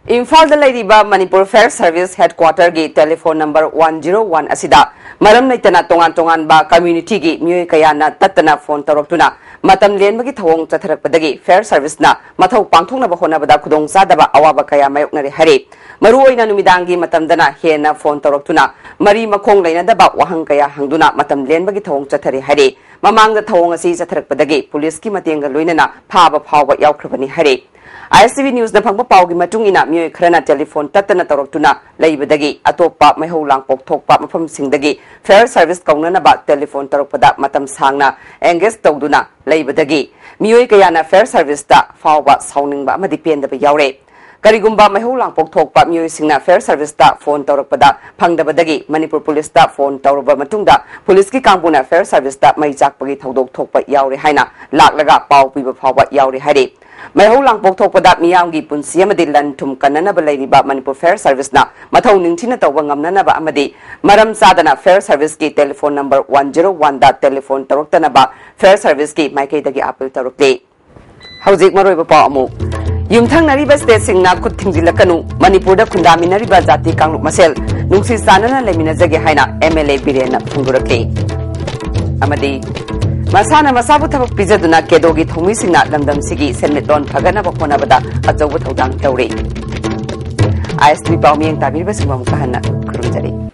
ꯏꯝꯐꯥꯜꯗ ꯂꯩꯔꯤꯕ ꯃꯅꯤꯄꯨꯔ Fire Service Headquarter ꯒꯤ telephone number one zero one ꯑꯁꯤꯗ ꯃꯔꯝ ꯂꯩꯇꯅ ꯇꯣꯉꯥꯟ ꯇꯣꯉꯥꯟꯕ community ꯒꯤ ꯃꯤꯑꯣꯏ ꯀꯌꯥꯅ ꯇꯠꯇꯅ phone ꯇꯧꯔꯛꯇꯨꯅ ꯃꯇꯝ ꯂꯦꯟꯕꯒꯤ ꯊꯧꯑꯣꯡ ꯆꯠꯊꯔꯛꯄꯗꯒꯤ Fire Service ꯅ ꯃꯊꯧ ꯄꯥꯡꯊꯣꯛꯅꯕ ꯍꯣꯠꯅꯕꯗ ꯈꯨꯗꯣꯡꯆꯥꯗꯕ ꯑꯋꯥꯕ ꯀꯌꯥ ꯃꯥꯌꯣꯛꯅꯔꯦ ꯍꯥꯏꯔꯤ꯫ ꯃꯔꯨꯑꯣꯏꯅ ꯅꯨꯃꯤꯗꯥꯡꯒꯤ ꯃꯇꯝꯗꯅ ꯍꯦꯟꯅ phone ꯇꯧꯔꯛꯇꯨꯅ ꯃꯔꯤ ꯃꯈꯣꯡ ꯂꯩꯅꯗꯕ ꯋꯥꯍꯪ ꯀꯌꯥ ꯍꯪꯗꯨꯅ ꯃꯇꯝ ꯂꯦꯟꯕꯒꯤ ꯊꯧꯑꯣꯡ ꯆꯠꯊꯔꯤ ꯍꯥꯏꯔꯤ꯫ ꯃꯃꯥꯡꯗ ꯊꯧꯑꯣꯡ ꯑꯁꯤ ꯆꯠꯊꯔꯛꯄꯗꯒꯤ ꯄꯨꯂꯤꯁꯀꯤ ꯃꯇꯦꯡꯒ ꯂꯣꯏꯅꯅ ꯐꯥꯕ ꯐꯥꯎꯕ ꯌꯥꯎꯈ꯭ꯔꯕꯅꯤ ꯍꯥꯏꯔꯤ꯫ ꯑꯥꯏ ꯑꯦꯁ ꯇꯤ ꯚꯤ ꯅ꯭ꯌꯨꯁꯅ ꯐꯪꯕ ꯄꯥꯎꯒꯤ ꯃꯇꯨꯡ ꯏꯟꯅ, ꯃꯤꯑꯣꯏ ꯈꯔꯅ ꯇꯦꯂꯤꯐꯣꯟ ꯇꯠꯇꯅ ꯇꯧꯔꯛꯇꯨꯅ ꯂꯩꯕꯗꯒꯤ ꯑꯇꯣꯞꯄ ꯃꯩꯍꯧ ꯂꯥꯡꯄꯣꯛ ꯊꯣꯛꯄ ꯃꯐꯝꯁꯤꯡꯗꯒꯤ ꯐꯥꯌꯔ ꯁꯥꯔꯚꯤꯁ ꯀꯧꯅꯅꯕ ꯇꯦꯂꯤꯐꯣꯟ ꯇꯧꯔꯛꯄꯗ ꯃꯇꯝ ꯁꯥꯡꯅ ꯑꯦꯡꯒꯦꯖ ꯇꯧꯗꯨꯅ ꯂꯩꯕꯗꯒꯤ ꯃꯤꯑꯣꯏ ꯀꯌꯥꯅ ꯐꯥꯌꯔ ꯁꯥꯔꯚꯤꯁꯇ ꯐꯥꯎꯕ ꯁꯥꯎꯅꯤꯡꯕ ꯑꯃꯗꯤ ꯄꯦꯟꯗꯕ ꯌꯥꯎꯔꯦ꯫ ꯀꯔꯤꯒꯨꯝꯕ ꯃꯩꯍꯧ ꯂꯥꯡꯄꯣꯛ ꯊꯣꯛꯄ ꯃꯤꯑꯣꯏꯁꯤꯡꯅ ꯐꯥꯌꯔ ꯁꯥꯔꯚꯤꯁꯇ ꯐꯣꯟ ꯇꯧꯔꯛꯄꯗ ꯐꯪꯗꯕꯗꯒꯤ ꯃꯅꯤꯄꯨꯔ ꯄꯨꯂꯤꯁꯇ ꯐꯣꯟ ꯇꯧꯔꯕ ꯃꯇꯨꯡꯗ, ꯄꯨꯂꯤꯁꯀꯤ ꯀꯥꯡꯕꯨꯅ ꯐꯥꯌꯔ ꯁꯥꯔꯚꯤꯁꯇ ꯃꯩ ꯆꯥꯛꯄꯒꯤ ꯊꯧꯗꯣꯛ ꯊꯣꯛꯄ ꯌꯥꯎꯔꯦ ꯍꯥꯏꯅ ꯂꯥꯛꯂꯒ ꯄꯥꯎ ꯄꯤꯕ ꯐꯥꯎꯕ ꯌꯥꯎꯔꯦ ꯍꯥꯏꯔꯤ꯫ ꯃꯩꯍꯧ ꯂꯥꯡꯄꯣꯛ ꯊꯣꯛꯄꯗ ꯃꯤꯌꯥꯝꯒꯤ ꯄꯨꯟꯁꯤ ꯑꯃꯗꯤ ꯂꯟ ꯊꯨꯝ ꯀꯟꯅꯅꯕ ꯂꯩꯔꯤꯕ ꯃꯅꯤꯄꯨꯔ ꯐꯥꯌꯔ ꯁꯥꯔꯚꯤꯁꯅ ꯃꯊꯧ ꯅꯤꯡꯊꯤꯅ ꯇꯧꯕ ꯉꯝꯅꯅꯕ ꯑꯃꯗꯤ ꯃꯔꯝ ꯆꯥꯗꯅ ꯐꯥꯌꯔ ꯁꯥꯔꯚꯤꯁꯀꯤ ꯇꯦꯂꯤꯐꯣꯟ ꯅꯝꯕꯔ ꯋꯥꯟ ꯖꯤꯔꯣ ꯋꯥꯟꯗ ꯇꯦꯂꯤꯐꯣꯟ ꯇꯧꯔꯛꯇꯅꯕ ꯐꯥꯌꯔ ꯁꯥꯔꯚꯤꯁꯀꯤ ꯃꯥꯏꯀꯩꯗꯒꯤ ꯑꯥꯄꯤꯜ ꯇꯧꯔꯛꯂꯤ꯫ ꯍꯧꯖꯤꯛ ꯃꯔꯨꯑꯣꯏꯕ ꯄꯥꯎ ꯑꯃꯨꯛ꯫ ꯌꯨꯝꯊꯪꯅꯔꯤꯕ ꯁ꯭ꯇꯦꯠꯁꯤꯡꯅ ꯈꯨꯠ ꯊꯤꯡꯖꯤꯜꯂꯛꯀꯅꯨ, ꯃꯅꯤꯄꯨꯔꯗ ꯈꯨꯟꯗꯥꯃꯤꯟꯅꯔꯤꯕ ꯖꯥꯇꯤ ꯀꯥꯡꯂꯨꯞ ꯃꯁꯦꯜ ꯅꯨꯡꯁꯤ ꯆꯥꯟꯅꯅ ꯂꯩꯃꯤꯟꯅꯖꯒꯦ ꯍꯥꯏꯅ ꯑꯦꯝ ꯑꯦꯜ ꯑꯦ ꯕꯤꯔꯦꯟꯅ ꯐꯣꯡꯗꯣꯔꯛꯈꯤ꯫ ꯑꯃꯗꯤ ꯃꯁꯥꯅ ꯃꯁꯥꯕꯨ ꯊꯕꯛ ꯄꯤꯖꯗꯨꯅ ꯀꯦꯗꯣꯒꯤ ꯊꯧꯃꯤꯁꯤꯡꯅ ꯂꯝꯗꯝꯁꯤꯒꯤ ꯁꯦꯟꯃꯤꯠꯂꯣꯟ ꯐꯒꯠꯅꯕ ꯍꯣꯠꯅꯕꯗ ꯑꯆꯧꯕ ꯊꯧꯗꯥꯡ ꯂꯧꯔꯤ꯫ ꯑꯥꯏ ꯑꯦꯁ ꯇꯤ ꯚꯤ ꯄꯥꯎ ꯃꯤꯠꯌꯦꯡ ꯇꯥꯕꯤꯔꯤꯕꯁꯤꯡꯕꯨ ꯑꯃꯨꯛꯀ ꯍꯟꯅ ꯈꯨꯔꯨꯝꯖꯔꯤ꯫